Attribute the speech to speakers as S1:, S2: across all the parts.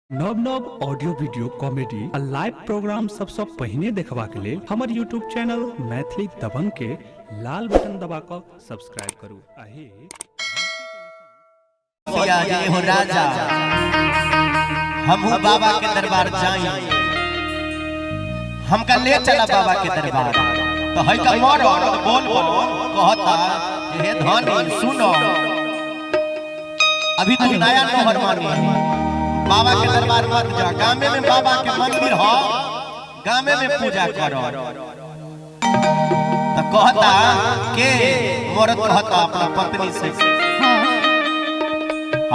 S1: नव नव audio video comedy आ लाइव प्रोग्राम सबसँ पहिने देखबाक लेल हमर यूट्यूब चैनल मैथिली दबंग के लाल बटन दबा कऽ सब्सक्राइब करू आ हे
S2: पिया हे हो राजा, हमहू बाबा के दरबार जाई, हमका ले चला बाबा के दरबार। तो है का मरद बोल बोल कहता, हे धनी सुनो, अभी तू नया नोहर मानी, बाबा के दरबार मत जा, गामे में बाबा के मंदिर हो, गामे में पूजा करो। तो कहता के मरद कहता अपना पत्नी से,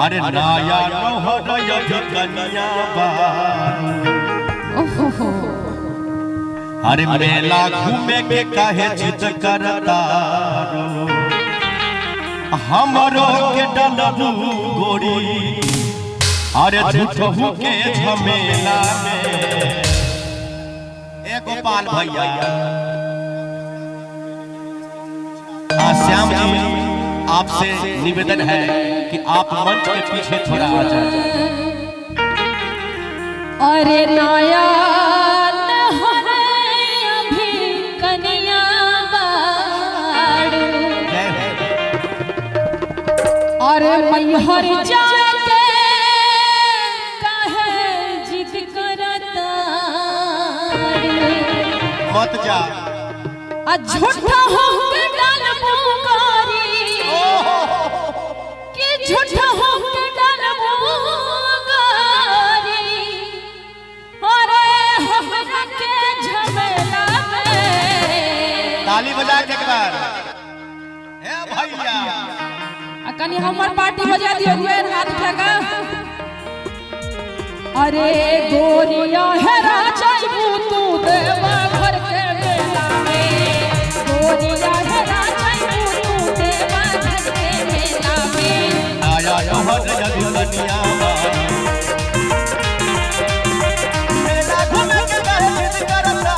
S2: अरे नया नोहर अभी कनिया बारू, अरे मेला घूमे के काहे जिद करता, हमरो के डलबू गोरी, अरे झूठहू के झमेला में। ए गोपाल भैया, श्याम जी, आपसे निवेदन है कि आप मंच के पीछे थोड़ा आ जाए।
S3: अरे नया अभी कनिया बाड़ू, अरे मैहर जाके काहे जिद करता,
S2: मत जा,
S3: आ झूठा हो के डालबू कारी, कि झूठा हो के डालबू कारी, अरे हमरा के झमेला में।
S2: ताली बजा के एक बार हे भैया,
S3: आ कनी हमर पार्टी बजा दियो गोर हाथ उठा के। अरे गोरिया है राजा तू देवा घर के मेला में, गोरिया है राजा तू देवा घर के मेला में।
S2: नया नोहर अभी कनिया बारू, मेला घूमे के काहे जिद करता,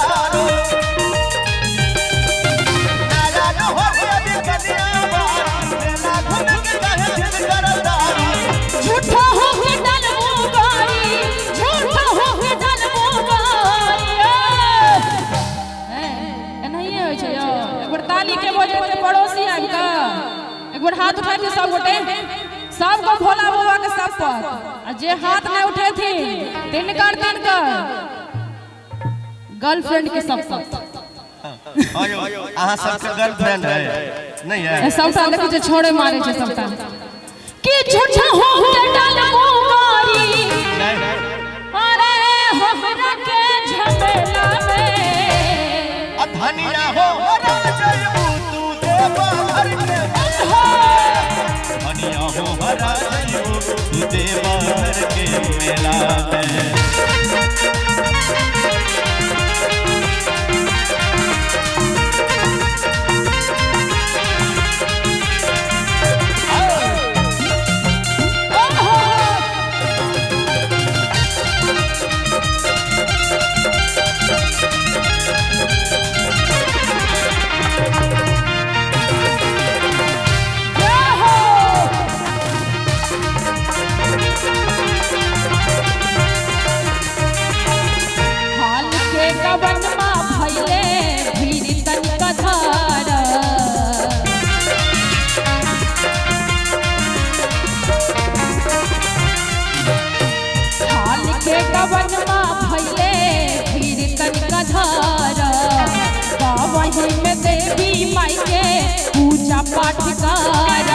S2: नया नोहर अभी कनिया बारू, मेला घूमे के काहे जिद करता।
S3: झूठा हो के डलबू गारी, झूठा हो के डलबू गारी। एनाहिए होइ छै यौ। एक बेर ताली के बजेतै पड़ोसी आबि कऽ, एक बेर हाथ उठा के सब गोटे, सबको भोला बाबा के सब पर, आ जे हाथ नहि उठेथिन तिनकर तिनकर गर्लफ्रेंड के सब पर।
S2: आयो, अहाँ सबके गर्लफ्रेंड है नहीं है?
S3: सबटा देखै छै छोड़े मारे छै सबटा, कि झूठा हो के डलबू गारी, अरे हमरा के झमेला में।
S2: धनिया हो राजबू तू देवा घर के, धनिया हो राजबू तू देवा घर के मेला में।
S3: हाल के गबनमा भइले भीड़ तनिक धार, हाल के गबनमा भइले भीड़ तनिक धार, गावही में देवी माई के पूजा पाठ कर,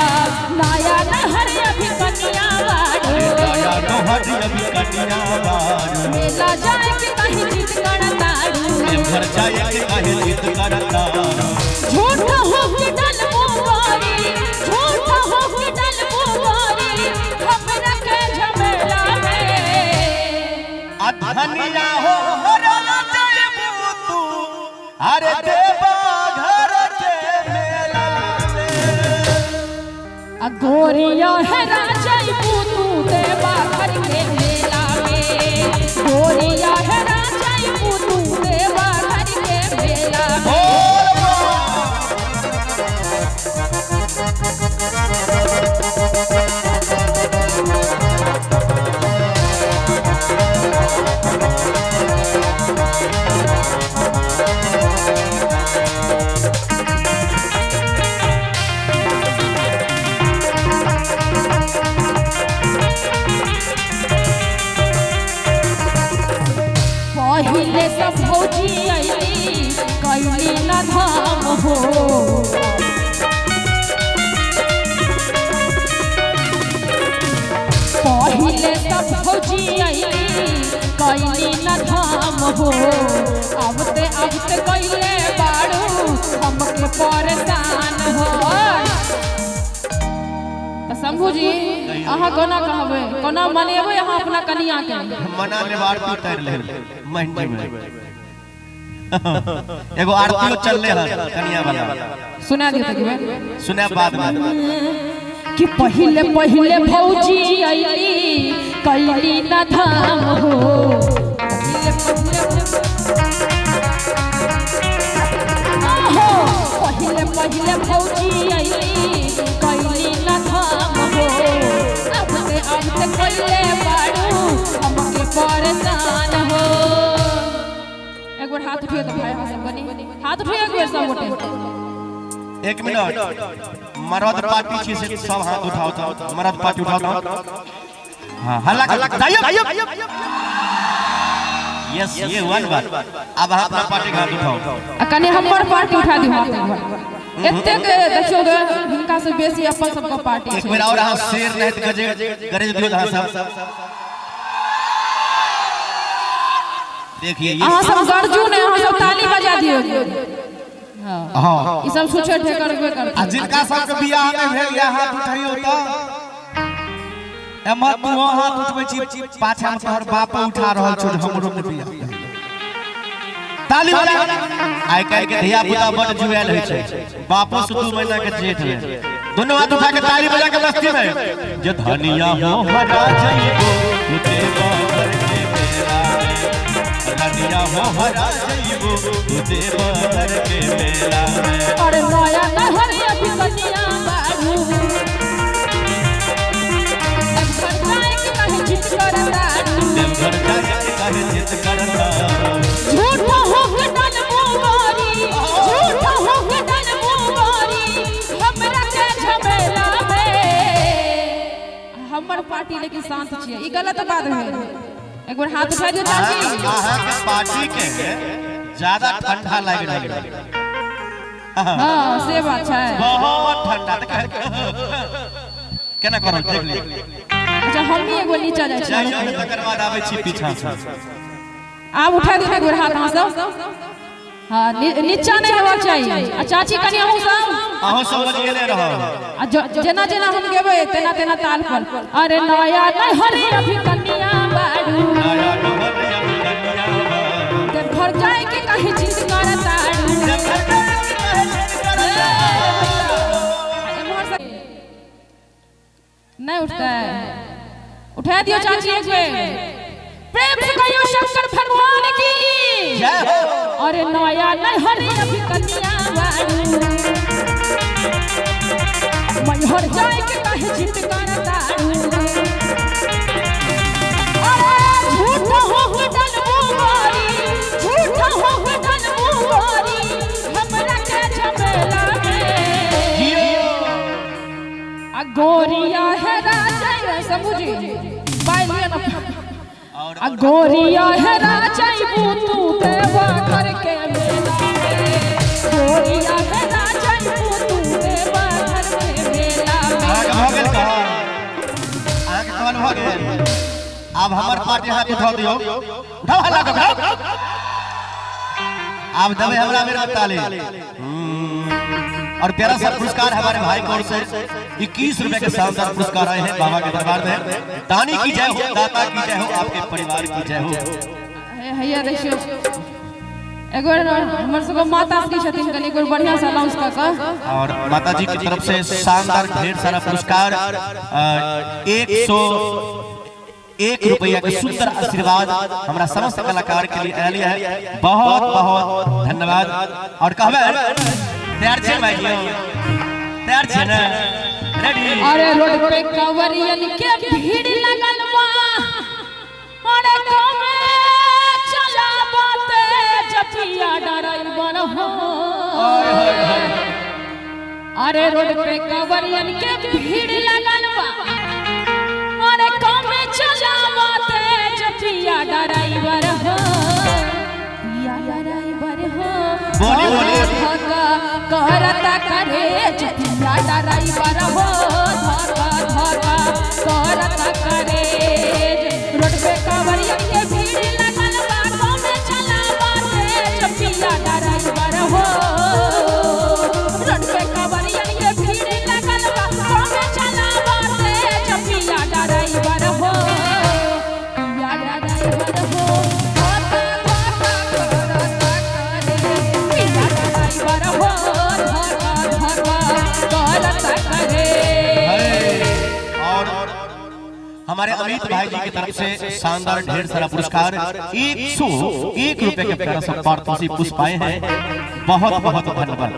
S3: नया नहर अभी कनिया बाड़ू,
S2: नया नोहर अभी कनिया बारू,
S3: मेला जाए के कहीं जिद करतारू,
S2: देवघर जाए के काहे जिद करता।
S3: झूठा हो के डलबू गारी, झूठा हो के डलबू गारी, हमरा के झमेला में।
S2: धनिया हो राजबू तू, अरे देवा घर के मेला में।
S3: आ गोरिया है राजा तू देवा घर के मेला में, गोरिया है राजा तू देवा घर के मेला में।
S2: बोल।
S3: पहिले सब भौजी अइली कैली न धाम हो। पहिले सब भौजी अइली कैली न धाम हो। अबते अबते कैले बाड़ू हमके परेशान हो। तऽ शंभू जी अहाँ कोना कहबै, कोना मनेबै अहाँ अपना कनिया के?
S2: मना लेब आरती उतारि लेब मंडी में। एगो आरतियो चलले हन कनिया वाला,
S3: सुना दियौ तऽ बेर।
S2: सुना बाद में।
S3: कि पहिले पहिले भौजी अइली कैली न धाम हो। पहिले पहिले आहो, पहिले पहिले भौजी अइली कैली न धाम हो। अबते अबते कैले बाड़ू हमके परेशान हो। एक बार हाथ उठियो तऽ भाई अहाँ सब कनी हाथ उठियो एक बेर सब गोटे।
S2: एक मिनट, मरद पार्टी छी से सब हाथ उठाओ तो, मरद पार्टी उठाओ तो। हाँ हल्ला कर दाइयो। यस ये हुआ ना बात। अब अहाँ अपना पार्टी के हाथ उठाओ।
S3: आ कनी हमर पार्टी उठा दियौ हाथ एक बार। एतेक देखियौ गे हिनका से बेसी अपन सबके पार्टी
S2: एक
S3: छै।
S2: बेर और अहाँ शेर नहीं तो गजे गरज दियौ अहाँ सब। देखिए ये
S3: अहाँ सब गरजू ने, अहाँ सब ताली बजा दियौ। हाँ
S2: हाँ
S3: ई सब छुछे ठेकर करबे
S4: आ
S3: करतै।
S4: जिनका सबके बियाह नहि भेल या हाथ उठैयौ तऽ एम्हर तू हाथ उठबै छी, पाछा मे तोहर बाप उठा रहल छौ जे हमरो नहि बियाह भेल।
S2: ताली बजा। आइ काल्हि के धिया पुता बड जुआयल होइ छै, बापो से 2 महीना के जेठ भेल। दोनों हाथ उठा के ताली बजा के मस्ती में जे धनिया हो हरा जइबो तू देवर के मेला में, धनिया हो हरा जइबो तू देवर के मेला में।
S3: अरे नया नहर अभी कनिया बारू, देवघर जाए के कहीं जिद करतारू।
S2: देवघर जाए के काहे जिद करता।
S3: झूठ हो के डन मुबारी, झूठ हो के डन मुबारी हमरा के झमेला में। हमर पार्टी लेकिन शांत छियै, ई गलत बात भेल। एक बार हाथ उठा दियौ चाची।
S2: अहाँ के पार्टी के ज्यादा ठंडा लागि रहल है।
S3: हाँ से बात छै।
S2: बहुत ठंडा तऽ केना करल देख लियौ।
S3: अच्छा हम भी एगो नीचा जाइ छी।
S2: जाइयौ ने तकर बाद आबै छी पीछा से।
S3: आब उठा दियौ एक बेर हाथ अहाँ सब। हाँ नीचा नहि हेबाक चाही। आ चाची कनि अहूँ सब
S2: अहूँ सब बजिएले रहब।
S3: आ जेना जेना हम गेबै तेना तेना ताल पर। अरे नया नहर अभी कनिया बारू,
S2: नया नहर अभी कनिया बारू।
S3: देवघर जाए के कहीं जिद करतारू।
S2: देवघर जाए के काहे जिद करता।
S3: एम्हर से नहीं उठता है, उठा दियो चाची एक बेर प्रेम से कहियो शंकर भगवान की
S2: जय हो।
S3: अरे नया नहर अभी कनिया बारू, मैहर जाए के कहीं जिद करतारू। अरे झूठ हो के डन मुबारी, झूठ हो के डन मुबारी हमरा के झमेला में। आ गोरिया है राजा शंभू जी बाय लिया ना।
S2: और
S3: आ गोरिया है राजा तू देवा घर के मेला में। गोरिया है राजा तू देवा घर के मेला में।
S2: अहाँके भऽ गेल कहल, अहाँके कहल भऽ गेल। आब हमर पार्टी हाथ उठा दियौ, उठाओ हल्ला कऽ उठाओ। आब देबै हमरा बेर में ताली। और प्यारा सा पुरस्कार हमारे भाई की ओर से 21 रुपए के शानदार पुरस्कार आए हैं बाबा के दरबार में। दानी की जय हो, दाता की जय हो, आपके परिवार की जय हो।
S3: हैया देखियौ एक बेर हमर सबके माता श्री छथिन, कनि एक बेर बढ़िया से अनाउंस कऽ कऽ।
S2: और माता जी की तरफ से शानदार ढेर सारा पुरस्कार 101 रुपया के सुंदर आशीर्वाद हमारा समस्त कलाकार के लिए आयल है। बहुत बहुत धन्यवाद। और कहबै तैयार छे भाई जी, तैयार छे ना, रेडी?
S3: अरे रोड पे कंवरियन के भीड़ लगल बा, अरे कमे चला बाते जपिया डराइबर हो। अरे रोड पे कंवरियन के भीड़ लगल बा, अरे कमे चला बाते जपिया डराइबर हो।
S2: बोली बोली।
S3: धक्का करता करे पिया ड्राइवर हो, धक्का धक्का करता करे। रोड पे कांवरिया के भीड़ लगल बा, कमे चलावा तेज पिया ड्राइवर हो। रोड पे कांवरिया के भीड़ लगल बा, कमे चलावा तेज पिया ड्राइवर हो, पिया ड्राइवर हो, धक्का धक्का करता करे पिया ड्राइवर हो, धक्का धक्का करता करे।
S2: और हमारे अमित भाई जी की तरफ से शानदार ढेर सारा पुरस्कार 101 रुपए के प्यारा सा पारितोषिक पुष्प आए हैं। बहुत बहुत धन्यवाद।